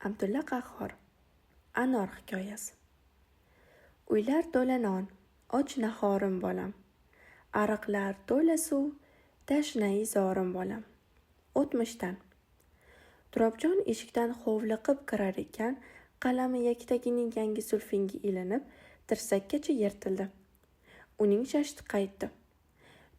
Abdulla Qahhor. Anor hikoyasi. Uylar to'la non, och nahorim bolam. Ariqlar to'la suv, tashnai zorim bolam. O'tmishdan. Turobjon eshikdan hovliqib kirar ekan, qalami yaktagining yangi zulfinga ilinib, tirsakkacha yirtildi. Uning shashti qaytdi.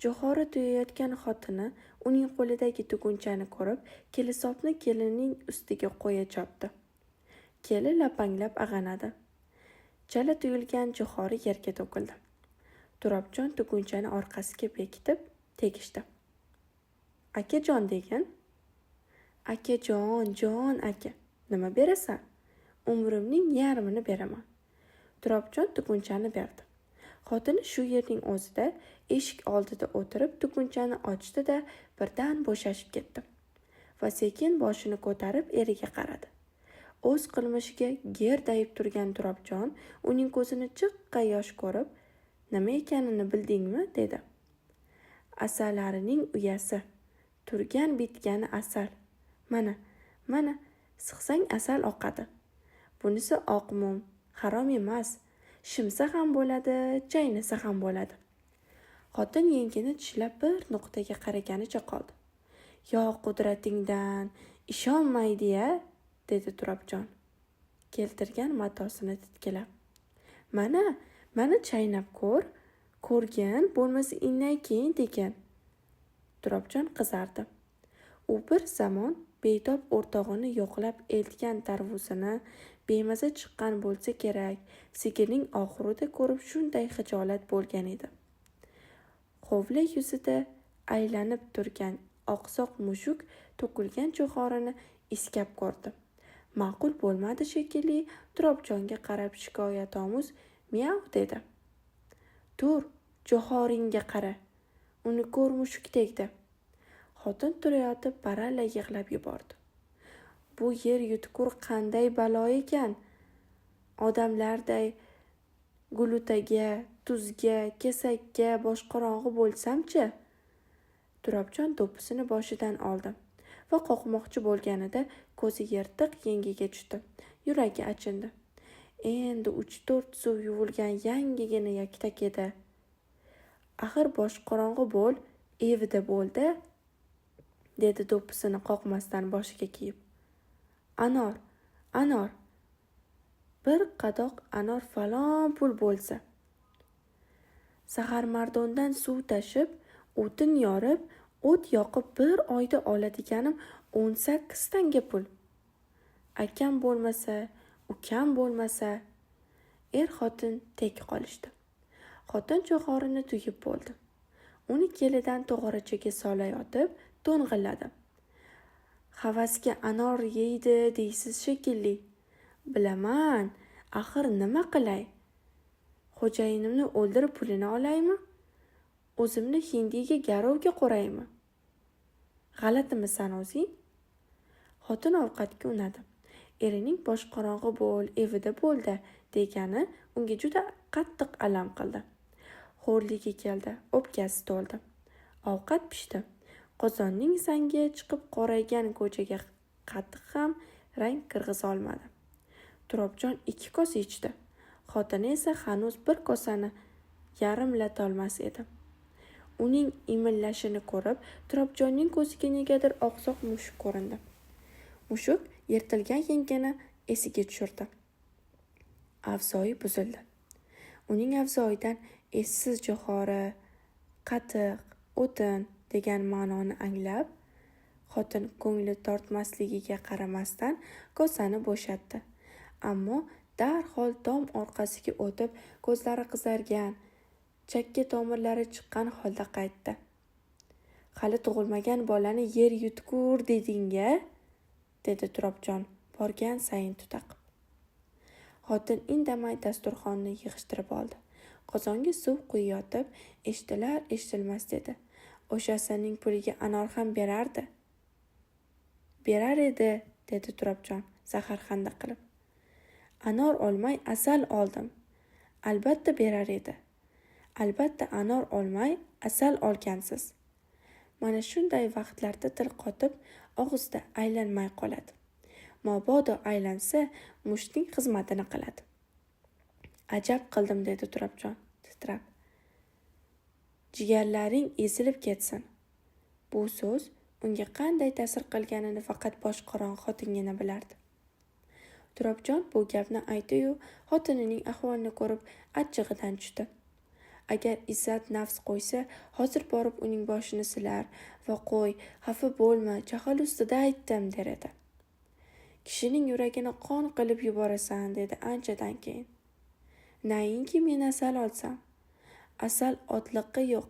Jo'xori tuyayotgan xotini uning qo'lidagi tugunchani ko'rib, kelisopni kelinning ustiga qo'ya chopdi. Keli lapanglab ag'anadi. Chala tuyulgan jo'xori yerga to'kildi. Turobjon tugunchani orqasiga bekitib tegishdi. Akajon degin. Akajon, jon aka, nima berasan? Umrimning yarmini beraman. Turobjon tugunchani berdi. Xotini shu yerning o'zida eshik oldida o'tirib tugunchani ochdi-da, birdan bo'shashib ketdi va sekin boshini ko'tarib eriga qaradi. O'z qilmishiga gerdayib turgan Turobjon uning ko'zini jiqqa yosh ko'rib, nima ekanini bildingmi, dedi. Asalarining uyasi, turgan bitgani asal. Mana, mana, siqsang asal oqadi. Bunisi oq mum, harom emas. Shimsa ham bo'ladi, chaynasa ham bo'ladi. Xotin yengini tishlab bir nuqtaga qaraganicha qoldi. Yo qudratingdan ishonmaydi-ya, dedi Turobjon, keltirgan matosini titkilab. Mana, mana chaynab ko'r, ko'rgin, bo'lmasa innay keyin degin. Turobjon qizardi. U bir zamon betob o'rtog'ini yo'qlab eltgan tarvuzini bemaza chiqqan bo'lsa kerak, sigirning oxurida ko'rib shunday xijolat bo'lgan edi. Hovli yuzida aylanib turgan oqsoq mushuk to'kilgan jo'xorini iskab ko'rdi. Ma'qul bo'lmadi shekilli, Turobjonga qarab shikoyatomuz miyav dedi. Tur, jo'xoringga qara. Uni ko'r mushuk tegdi. Xotin turayotib baralla yig'lab yubordi. Bu yer yutkur qanday balo ekan? Odamlarday gulutaga, tuzga, kesakka boshqorong'i bo'lsam-chi? Turobjon do'ppisini boshidan oldi va qoqmoqchi bo'lganida ko'zi yirtiq yengiga tushdi. Yuragi achindi. Endi 3-4 suv yuvilgan yangigina yaktak edi. Axir boshqorong'i bo'l, evida bo'ldi, dedi do'ppisini qoqmasdan boshiga kiyib. Anor, anor. Bir qadoq anor falon pul bo'lsa. Saharmardondan suv tashib, o'tin yorib, o't yoqib bir oyda oladiganim 18 tanga pul. Akam bo'lmasa, ukam bo'lmasa, er-xotin tek qolishdi. Xotin jo'xorini tuyib bo'ldi. Uni kelidan to'g'richaga solayotib, to'ng'illadi. Havasga anor yeydi deysiz shekilli. Bilaman, axir nima qilay? Xo'jayinimni o'ldirib pulini olaymi? O'zimni hindiga garovga qo'raymi? G'alatimisan o'zing? Xotin ovqatga unadi. Erining boshqorong'i bo'l, evida bo'ldi degani unga juda qattiq alam qildi. Xo'rligi keldi, o'pkasi to'ldi. Ovqat pishdi. Qozonning sangi chiqib qoraygan ko'chaga qatiq ham rang kirg'izolmadi. Turobjon 2 kosa ichdi. Xotini esa hanuz bir kosani yarimlatolmas edi. Uning imillashini ko'rib, Turobjonning ko'ziga negadir oqsoq mushuk ko'rindi. Mushuk yirtilgan yengini esiga tushirdi. Avzoyi buzildi. Uning avzoyidan essiz jo'xori, qatiq, o'tin degan ma'noni anglab, xotin ko'ngli tortmasligiga qaramasdan kosani bo'shatdi. Ammo darhol tom orqasiga o'tib, ko'zlari qizargan, chakka tomirlari chiqqan holda qaytdi. Hali tug'ilmagan bolani yer yutkur deding-a? Dedi Turobjon borgan sayin tutaqib. Xotin indamay dasturxonni yig'ishtirib oldi. Qozonga suv quyayotib, eshitilar eshitilmas dedi. O'sha asalning puliga anor ham berardi. Berar edi, dedi Turobjon zaharxanda qilib. Anor olmay asal oldim. Albatta berar edi. Albatta anor olmay asal olgansiz. Mana shunday vaqtlarda til qotib, og'izda aylanmay qoladi. Mabodo aylansa, mushtning xizmatini qiladi. Ajab qildim, dedi Turobjon titrab. Jigarlaring ezilib ketsin. Bu so'z unga qanday ta'sir qilganini faqat boshqorong'i xotingina bilardi. Turobjon bu gapni aytdi-yu, xotinining ahvolini ko'rib achchig'idan tushdi. Agar izzat nafs qo'ysa, hozir borib uning boshini silar va qo'y, xafa bo'lma, jahl ustida aytdim, der edi. Kishining yuragini qon qilib yuborasan, dedi anchadan keyin. Nainki men asal olsam. Asal otliqqa yo'q.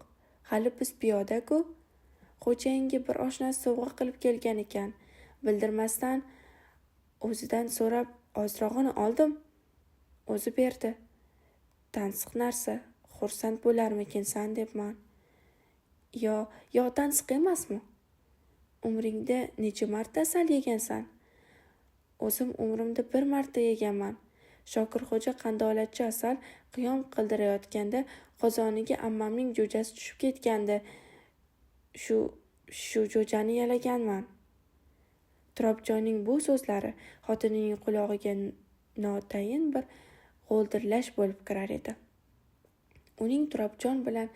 Hali biz piyoda-ku. Xo'jayinga bir oshnasi sovg'a qilib kelgan ekan. Bildirmasdan o'zidan so'rab ozrog'ini oldim. O'zi berdi. Tansiq narsa, xursand bo'larmikinsan debman. Yo tansiq emasmi? Umringda necha marta asal yegansan? O'zim umrimda bir marta yeganman. Shokirxo'ja qandolatchi asal qiyom qildirayotganda qozoniga ammamning jo'jasi tushib ketgandi. Shu jo'jani yalaganman. Turobjonning bu so'zlari xotinining qulog'iga notayin bir g'o'ldirlash bo'lib kirar edi. Uning Turobjon bilan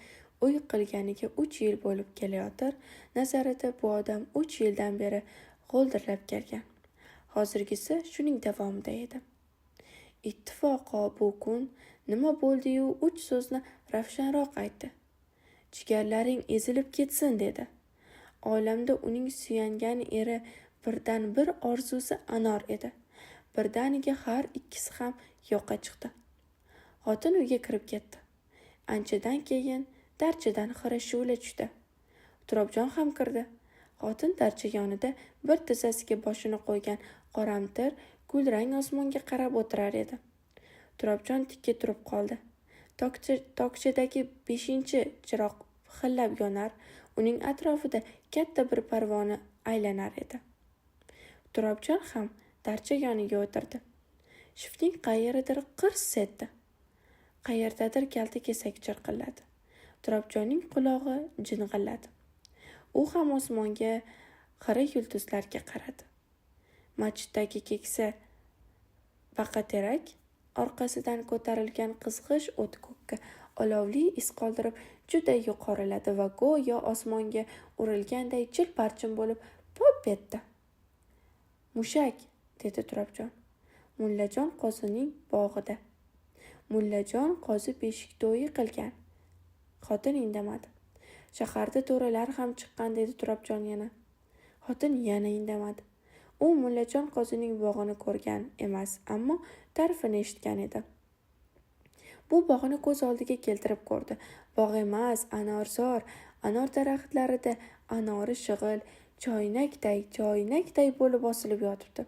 uy qilganiga 3 yil bo'lib kelayotir, nazarida bu odam 3 yildan beri g'o'ldirlab kelgan. Hozirgisi shuning davomida edi. Ittifoqo bu kun nima bo'ldi-yu 3 so'zni ravshanroq aytdi. Jigarlaring ezilib ketsin, dedi. Olamda uning suyangan eri birdan bir orzusi anor edi. Birdaniga har ikkisi ham yo'qqa chiqdi. Xotin uyga kirib ketdi. Anchadan keyin darchadan xira shu'la tushdi. Turobjon ham kirdi. Xotin darcha yonida bir tizzasiga boshini qo'ygan qoramtir kulrang osmonga qarab o'tirar edi. Turobjon tikka turib qoldi. Tokchadagi 5-chiroq pixillab yonar, uning atrofida katta bir parvona aylanar edi. Turobjon ham darcha yoniga o'tirdi. Shiftning qayeridir qirs etdi. Qayerdadir kalta kesak chirqilladi. Turobjonning qulog'i jing'illadi. U ham osmonga, xira yulduzlarga qaradi. Masjiddagi keksa baqaterak orqasidan ko'tarilgan qizg'ish o't ko'kka olovli iz qoldirib juda yuqoriladi va go'yo osmonga urilganday chil-parchin bo'lib pop etdi. Mushak, dedi Turobjon. Mullajon qozining bog'ida. Mullajon qozi beshik to'yi qilgan. Xotin indamadi. Shaharda to'ralar ham chiqqan, dedi Turobjon yana. Xotin yana indamadi. U Mullajon qozining bog'ini ko'rgan emas, ammo ta'rifini eshitgan edi. Bu bog'ni ko'z oldiga keltirib ko'rdi. Bog' emas, anorzor, anor daraxtlarida anori shig'il, choynakday, choynakday bo'lib osilib yotibdi.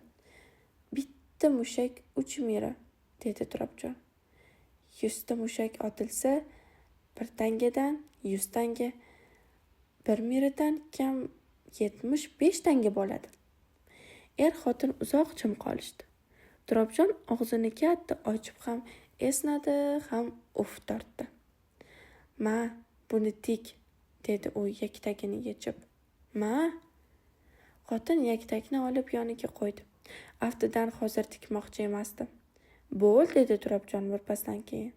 Bitta mushak 3 mira, dedi Turobjon. 100 ta mushak otilsa, 1 tangadan 100 tanga, 1 miradan kam 75 tanga bo'ladi. Er-xotin uzoq jim qolishdi. Turobjon og'zini katta ochib ham esnadi, ham uf tortdi. Ma, buni tik, dedi u yaktagini yechib. Ma? Xotin yaktakni olib yoniga qo'ydi. Aftidan hozir tikmoqchi emasdi. Bo'l, dedi Turobjon birpasdan keyin.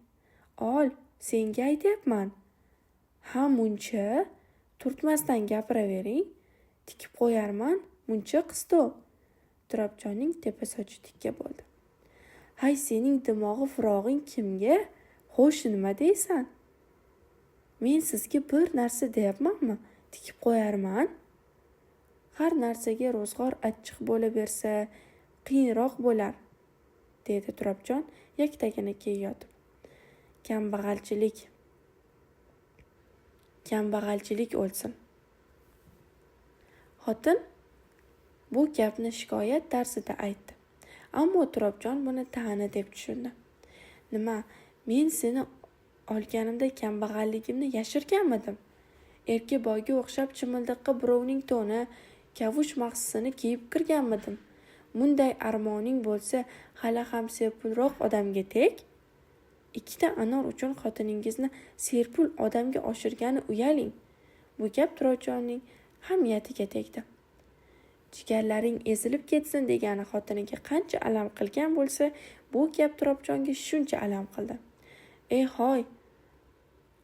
Ol, senga aytyapman. Ha, muncha turtmasdan gapiravering. Tikib qo'yarman, muncha qistov. Turobjonning tepa sochi tikka bo'ldi. Hay, sening dimog'i firog'ing kimga? Xo'sh, nima deysan? Men sizga bir narsa deyapmanmi? Tikib qo'yarman. Har narsaga ro'zg'or achchiq bo'laversa, qiyinroq bo'lar, dedi Turobjon yaktagini kiyayotib. Kambag'alchilik. Kambag'alchilik o'lsin. Xotin bu gapni shikoyat tarzida aytdi. Ammo Turobjon buni ta'na deb tushundi. Nima, men seni olganimda kambag'alligimni yashirganmidim? Erka boyga o'xshab chimildiqqa birovning to'ni, kavush mahsisini kiyib kirganmidim? Bunday armoning bo'lsa, hali ham serpulroq odamga tek? 2 ta anor uchun xotiningizni serpul odamga oshirgani uyaling. Bu gap Turobjonning hamiyatiga tegdi. Jigarlaring ezilib ketsin degani xotiniga qancha alam qilgan bo'lsa, bu gap Turobjonga shuncha alam qildi. "Ey hoy,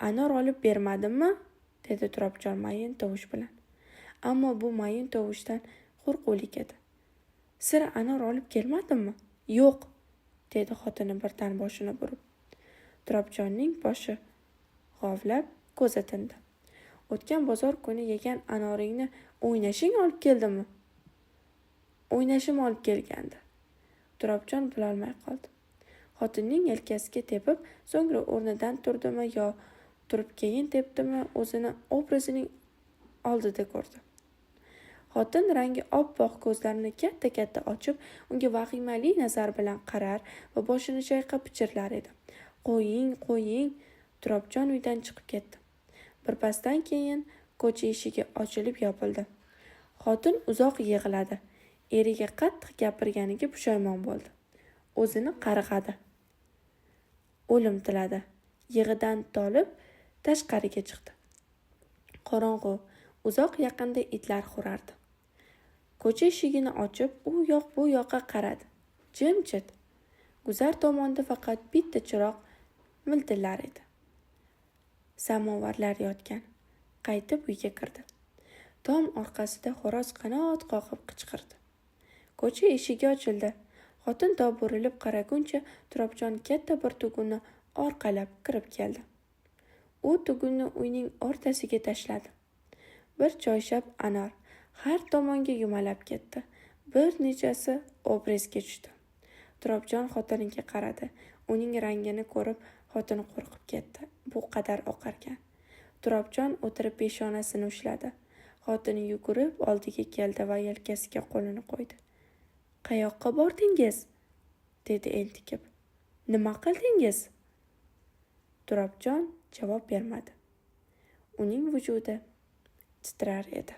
anor olib bermadimmi?" dedi Turobjon mayin tovush bilan. Ammo bu mayin tovushdan qo'rquvlik edi. "Sira anor olib kelmadimmi?" "Yo'q", dedi xotini birdan boshini burib. Turobjonning boshi g'ovlab, ko'zi tindi. "O'tgan bozor kuni yegan anoringni o'ynashing olib keldimi?" "O'ynashim olib kelgandi." Turobjon bilolmay qoldi. Xotinning yelkasiga tepib, so'ngra o'rnidan turdimi yo turib keyin tepdimi, o'zini obrazining oldida ko'rdi. Xotin rangi oppoq ko'zlarini katta-katta ochib, unga vahimali nazar bilan qarar va boshini chayqab pichirlar edi. "Qo'ying, qo'ying." Turobjon uydan chiqib ketdi. Birpasdan keyin ko'cha eshigi ochilib yopildi. Xotin uzoq yig'ladi. Eriga qattiq gapirganiga pushaymon bo'ldi. O'zini qarg'adi. O'lim tiladi. Yig'idan tolib tashqariga chiqdi. Qorong'u, uzoq yaqinda itlar hurardi. Ko'cha eshigini ochib, u yoq bu yoqqa qaradi. Jimjit. Guzar tomonda faqat bitta chiroq miltillar edi. Samovarlar yotgan. Qaytib uyga kirdi. Tom orqasida xo'roz qanot qoqib qichqirdi. Ko'cha eshigi ochildi. Xotin to burilib qaraguncha Turobjon katta bir tugunni orqalab kirib keldi. U tugunni uyning o'rtasiga tashladi. Bir choyshab anor har tomonga yumalab ketdi. Bir nechasi obrezga tushdi. Turobjon xotiniga qaradi. Uning rangini ko'rib xotin qo'rqib ketdi. Bu qadar oqargan. Turobjon o'tirib peshonasini ushladi. Xotini yugurib oldiga keldi va yelkasiga qo'lini qo'ydi. "Qayoqqa bordingiz?" dedi entikib. "Nima qildingiz?" Turobjon javob bermadi. Uning vujudi titrar edi.